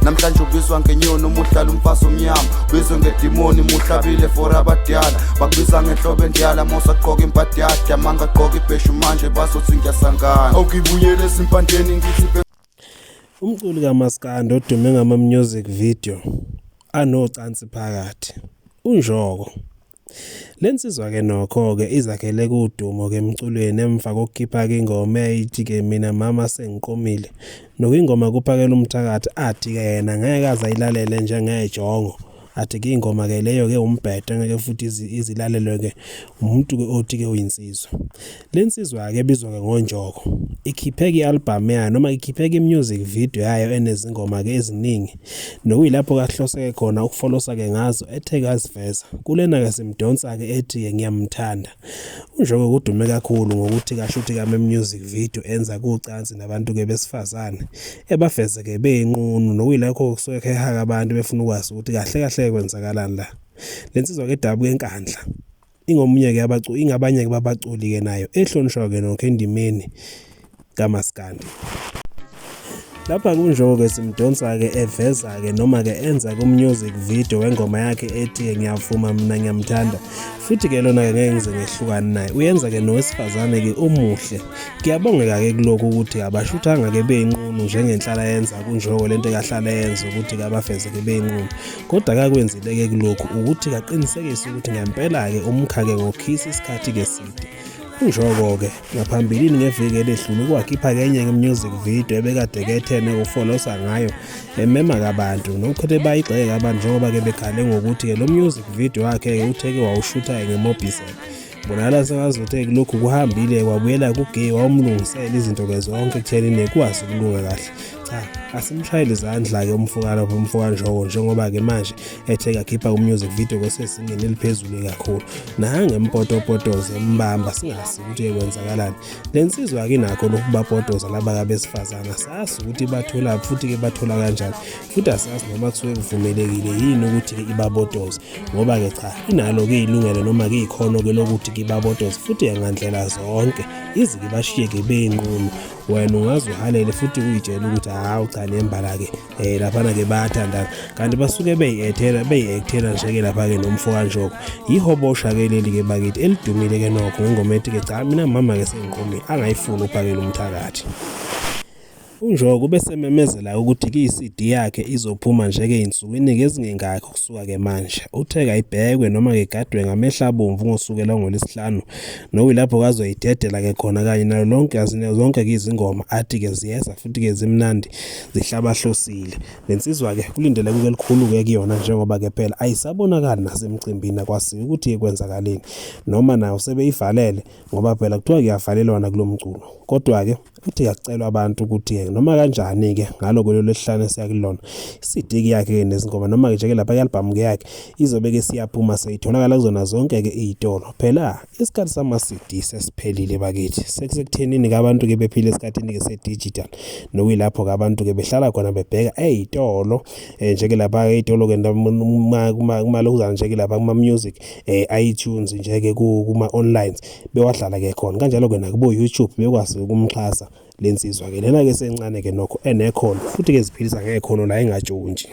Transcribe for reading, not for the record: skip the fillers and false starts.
Namhlanje ubizwa ngenyoni uma uhlala umfazi omnyama, ubizwe ngedimoni muhlabile for abadala, bakubiza ngenhlobo endala mosagqoka imbadada, mangagqoka ibheshu manje bazothi ngiyasangana. Awukibuyele ezimpandeni ngithi Umculi kaMaskandi odume ngama-music video anocansi phakathi, uNjoko. Le nsizwa-ke nokho-ke izakhele kudumo-ke emculweni emva kokukhipha-ke ingoma eyayithi-ke mina mama sengiqomile. Nokuyingoma kuphakela umthakathi athi-ke yena ngeke aze ayilalele njengejongo. Athi-ke ingoma-ke leyo-ke umbhedo ngeke futhi izilalelwe-ke umuntu-ke othi-ke uyinsizwa. Le nsizwa-ke ebizwa-ke ngoNjoko ikhiphe-ke i-album yayo noma ikhiphe-ke i-music video yayo enezingoma-ke eziningi nokuyilapho kahloseke khona ukufolosa-ke ngazo ethe aziveza. Kulena-ke simdonsa-ke ethi-ke ngiyamthanda. UNjoko kudume kakhulu ngokuthi kashuthi kame-music video enza kucansi nabantu-ke besifazane ebafeze-ke beyinqunu nokuyilapho kusuke kuhehaka abantu befuna ukwazi ukuthi kahle kahle kwenzakalani la. Le nsizwa-ke edabuka eNkandla ingomunye-ke ingabanye-ke babaculi-ke nayo ehlonishwa-ke nokho endimeni kaMaskandi. Lapha kunjoko-ke simdonsa-ke eveza-ke noma-ke enza-ke umusic video wengoma yakhe ethi-ke ngiyavuma mina ngiyamthanda, futhi-ke lona-ke ngeke ngize ngehlukane naye. Uyenza-ke nowesifazane-ke omuhle. Kuyabongeka-ke kulokhu ukuthi abashuthanga-ke beyinqunu njengenhlala yenza kunjoko lento ekahlala yenza ukuthi-ke abafeze-ke beyinqunu. Kodwa akakwenzile-ke kulokhu ukuthi kaqinisekise ukuthi ngempela-ke umkhake ngokhisa isikhathi-ke side. Unjoko-ke ngaphambilini ngeviki eledlule kwakhipha-ke enye-ke music video ebekade kethene ufolosa ngayo emema kabantu nokuthe bayigxeka abantu njengoba-ke bekhale ngokuthi-ke lo music video wakhe-ke uthe-ke wawushutha-ke ngemobicel. Bonakala sengazuthi kulokhu kuhambile kwabuyela kugay wawumlungisela izinto-ke zonke ekutheni nekwazi ukulunga kahle. Cha, asimshayele izandla-ke umfoka lapho umfoka Njoko njengoba-ke manje ethe kakhipha ku-music video kwesezingeni eliphezulu kakhulu. Nange empotopotoza embamba singazi ukuthi kwenzakalani. Le nsizwa-ke inakho lokhu bapotoza laba abesifazane, asazi ukuthi bathola futhi-ke bathola kanjani, futhi asazi noma kusuke kuvumelekile yini ukuthi-ke ibabotoze, ngoba-ke cha inalo-ke ilungelo noma-ke ikhono-ke lokuthi-ke ibabotoze futhi-ke ngandlela zonke ize-ke bashiyeke beyinqunu. Wena ungaze uhalele futhi uyitshele ukuthi hawu cha nembala-ke laphana-ke bayathandana, kanti basuke beyi-ethela beyi-ekthela nje-ke lapha-ke nomfo kaNjoko. Yihobosha-ke leli-ke bakithi elidumile-ke nokho ngengoma ethi-ke cha mina mama-ke sengiqomile angayifuni uphakela umthakathi. UNjoko ubesememezela ukuthi i-CD yakhe izophuma nje-ke ey'nsukwini-ke ezingengakho kusuka-ke manje. Uthe kayibhekwe noma-ke igadwe ngamehlo abomvu ngosukela ngoLwesihlanu nokuyilapho kazoyidedela-ke khona kanye nalo lonke zonke-ke izingoma athi-ke ziyeza futhi-ke zimnandi zihlabahlosile. Le nsizwa-ke kulindeleke elikhulu-ke kuyona njengoba-ke phela ayisabonakali nasemcimbini akwasiyo ukuthi kwenzakaleni noma nayo sebeyivalele ngoba phela kuthiwa kuyavalelwana kulo mculo. Kodwa-ke uthi kuyacelwa abantu ukuthi-ke noma kanjani-ke ngaloko lolu Lwesihlanu esiya kulona i-CD yakhe-ke nezingoma noma-ke nje-ke lapha i-album-ke yakhe izobe-ke siyaphuma seyitholakala kuzona zonke-ke iy'tolo. Phela isikhathi sama-CD sesiphelile bakithi, sekusekuthenini-ke abantu-ke bephila esikhathini-ke se-digital nokuyilapho-ke abantu-ke behlala khona bebheka ey'tolo nje-ke lapha ey'tolo-ke kumalokuzana nje-ke lapha kuma-music iTunes nje-ke kuma-online bewadlala-ke khona kanjalo-ke nakubo-YouTube bekwazi ukumxhasa le nsizwa-ke lena-ke esencane-ke nokho enekhono futhi-ke ziphilisa ngekhono la engatshontshi.